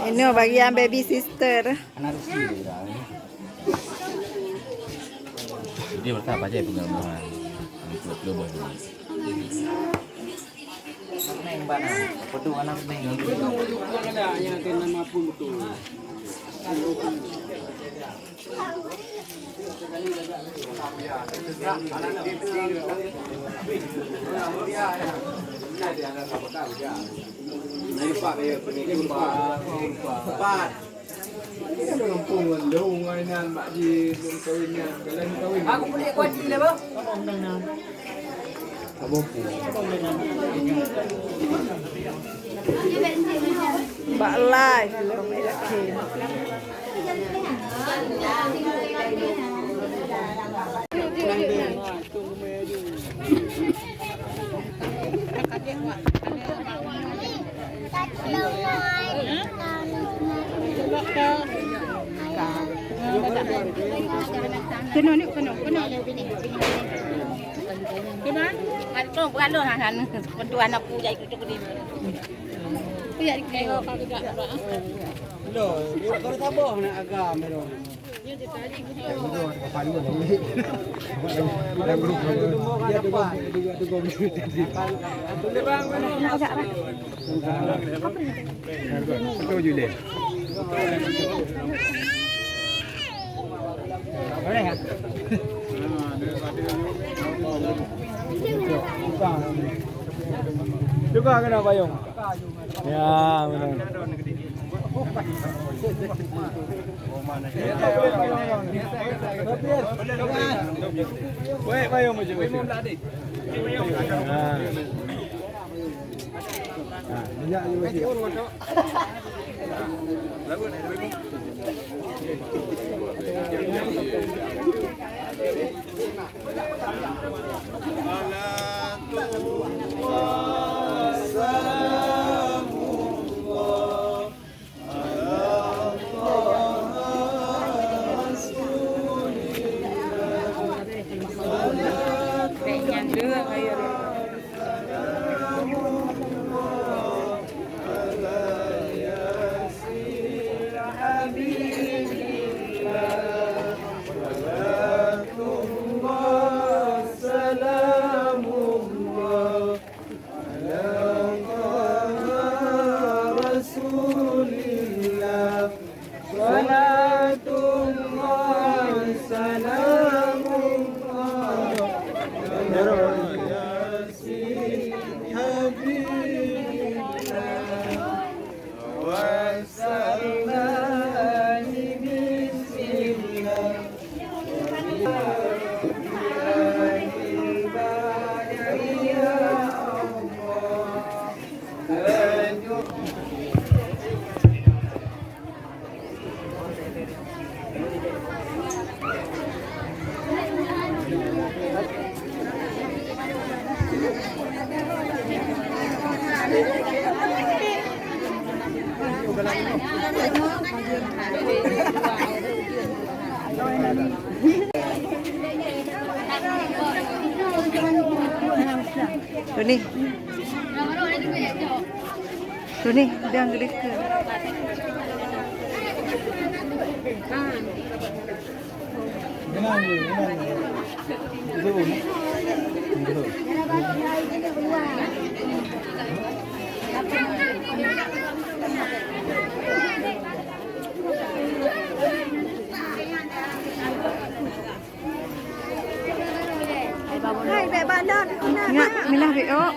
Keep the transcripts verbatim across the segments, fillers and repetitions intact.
Inoe bagian baby sister. Jadi, berasa apa aja pengalaman? Untuk dua buah dulu. Neng bana, pedu anak neng. Ini kan gampông ngon dong, ngon inan mak jih, belum kawin nyan. Kalau kawin. Aku beli kuat sini, Bang. Bak lai. Keunoe ni, keunoe, keunoe. Keunoe, beralon lah sana. Pedu anak pu jai kucuk ni. Ku ya dikira. Lo, kalau tabah nak agam lo. Cuba kena payung. Ya, benar. Weh, payung macam mana? Tuni. Tuni, jangan gede ke. Hai, bèk balot. Nyak, milah bèk, oh.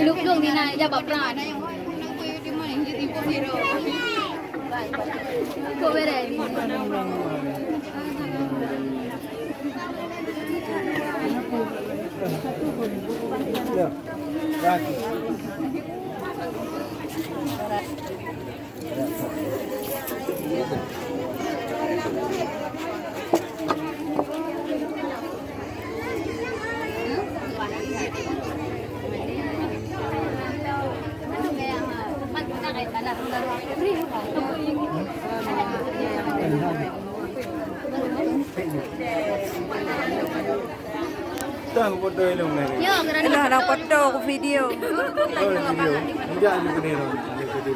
Luk-luk mina ija bak pran. Kok bere. Tang foto ilong lagi. Alah, ada foto, aku video. Oh, video. Enggak, di video. Di video.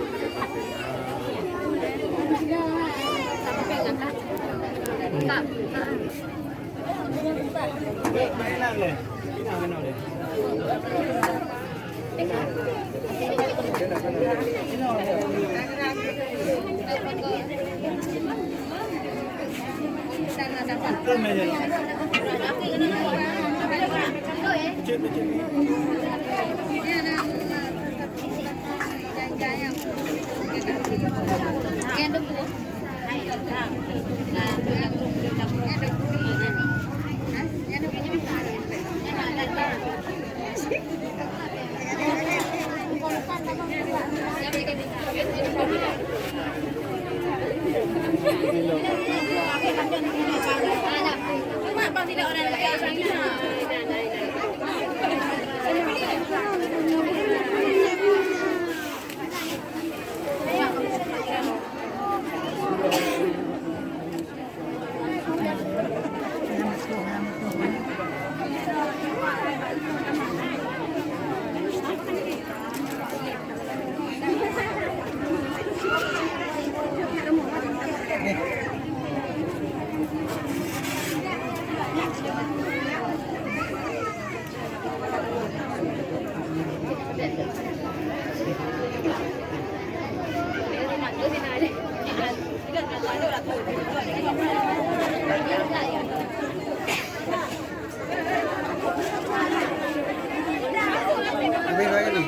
Habis lagi ni.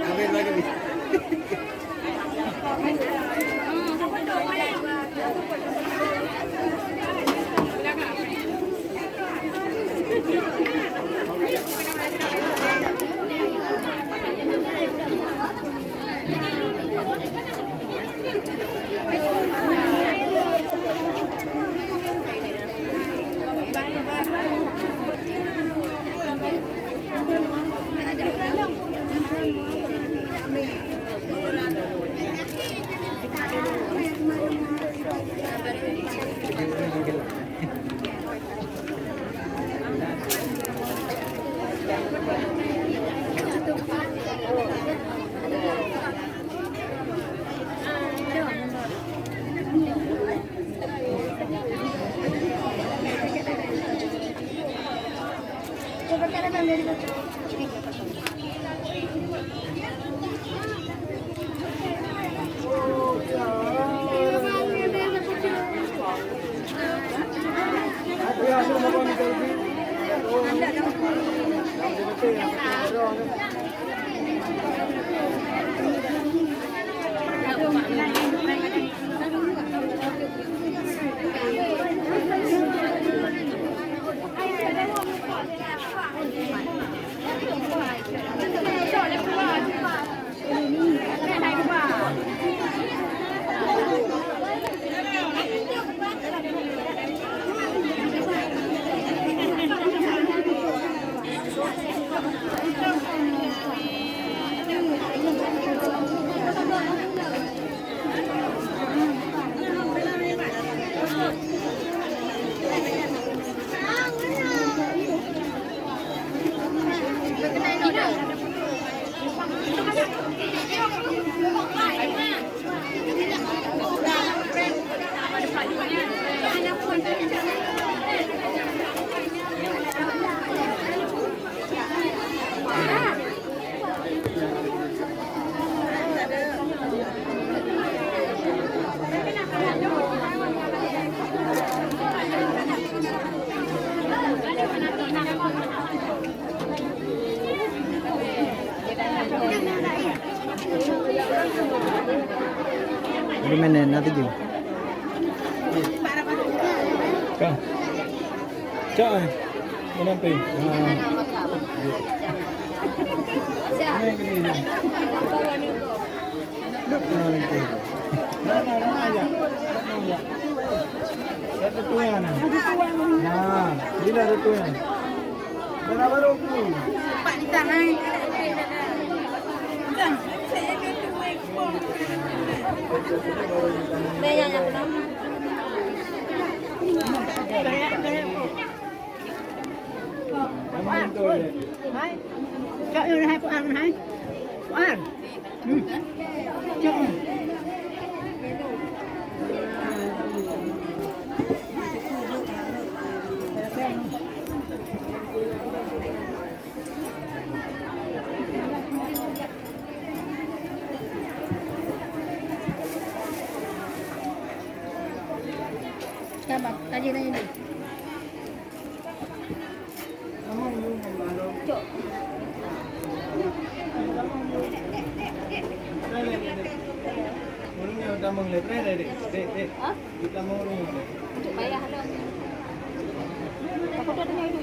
Habis lagi ni. Permainan nak tuju. Ka. Cak, eh. Mana pi? Ha. Nah, nah, nah, ya. Nah, nah, nah, ya. Satu tuan, nah. Nah, bila ada tuan. Dah baru tu. Sabar, tadi nanya ni. Cok. Ureueng nyang tamong lé, dek, dek, dek. Ha? Cok payah dah. Aku dah dengar itu.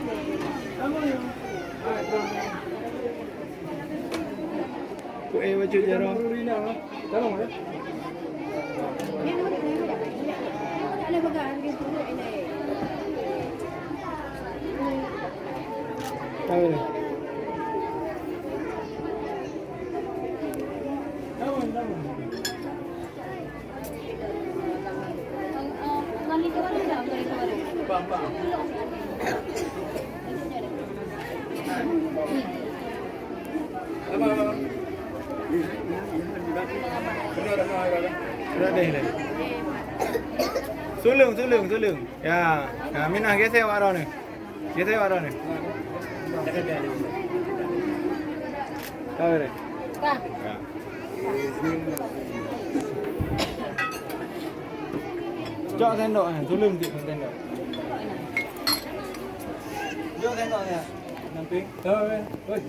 Ku eh bacut jaroe. Suleueng, suleueng, suleueng. Ya, ya, Minah geusée awak droeneuh. Geusée awak droeneuh. Ka beureh. Ka. Ya. Cok sendok, eh, suleueng cok sendok. Cok sendok ya. Namping. Ka beureh. Oi.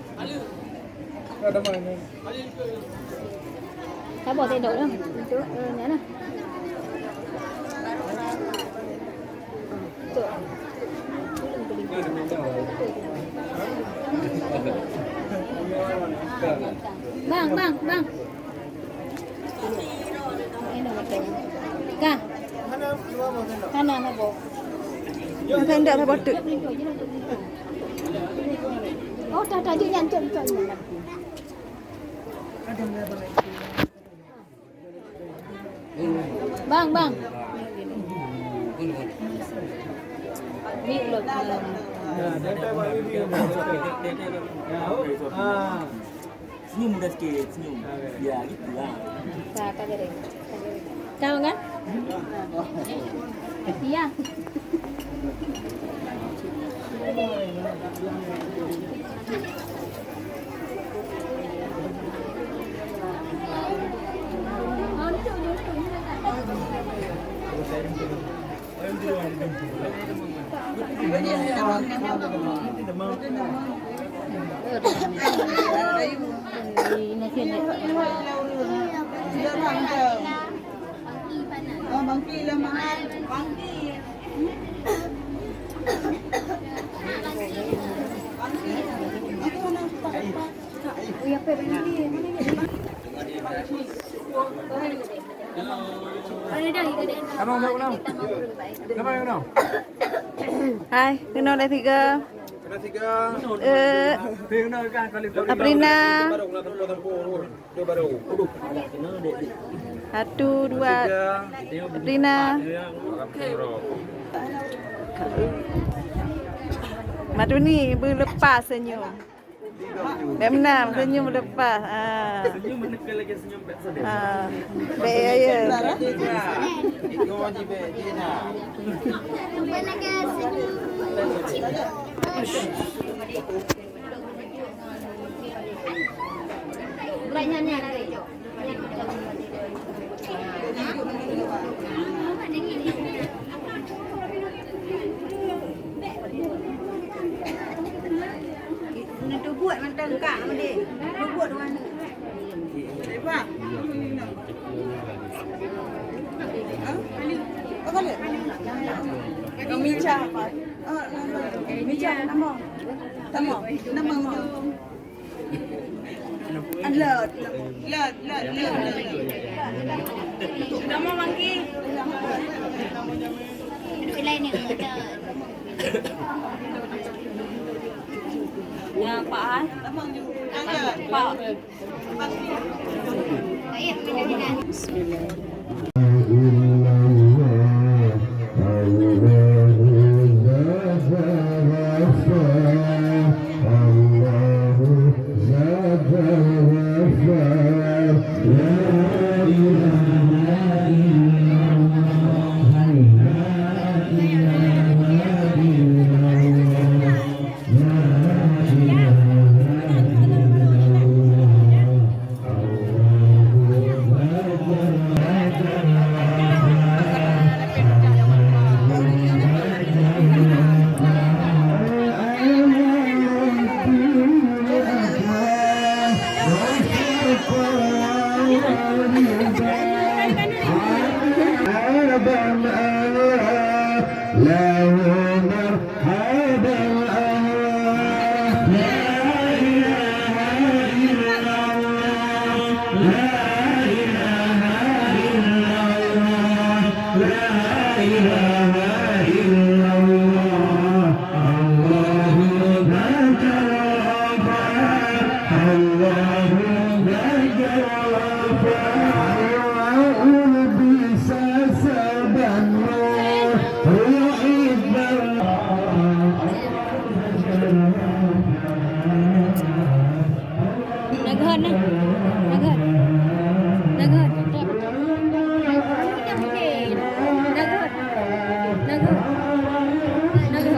Ka damai ni. Sabar sendok tu. Untuk, eh, ni lah. Untuk. Bang, bang, bang. Ka. Hana, hana, bo. Sendok saboh teuk. Oh, dah, dah, jom nyan, jom, jom nyan. Bang, bang. Ni ulôn. Senyum dah sikit, senyum. Ya, gitu lah. Ka, ka jadi. Tahu kan? Iya. Hai, keunoe dah tiga. Eh, Sabrina. Satu, dua. Sabrina. Maduni meuleupah senyum. Bèk meunan, senyum meuleupah. Ah. Senyum meuneukeu lagèe senyum pek sedih. Ah. Bèk, ya, ya. Keuneuk tubuet mantong ka, Made. Tubuet wan. Leubah. Apa dia? Meja apa? Ah, nama. Meja nama. Nama. Nama. Lot. Lot, lot, lot, lot. Nama Mangki. Duduk lain ni. Ya, Pak, ah. Pak. Na gèt na. Na gèt. Na gèt. Na gèt. Na gèt. Na gèt.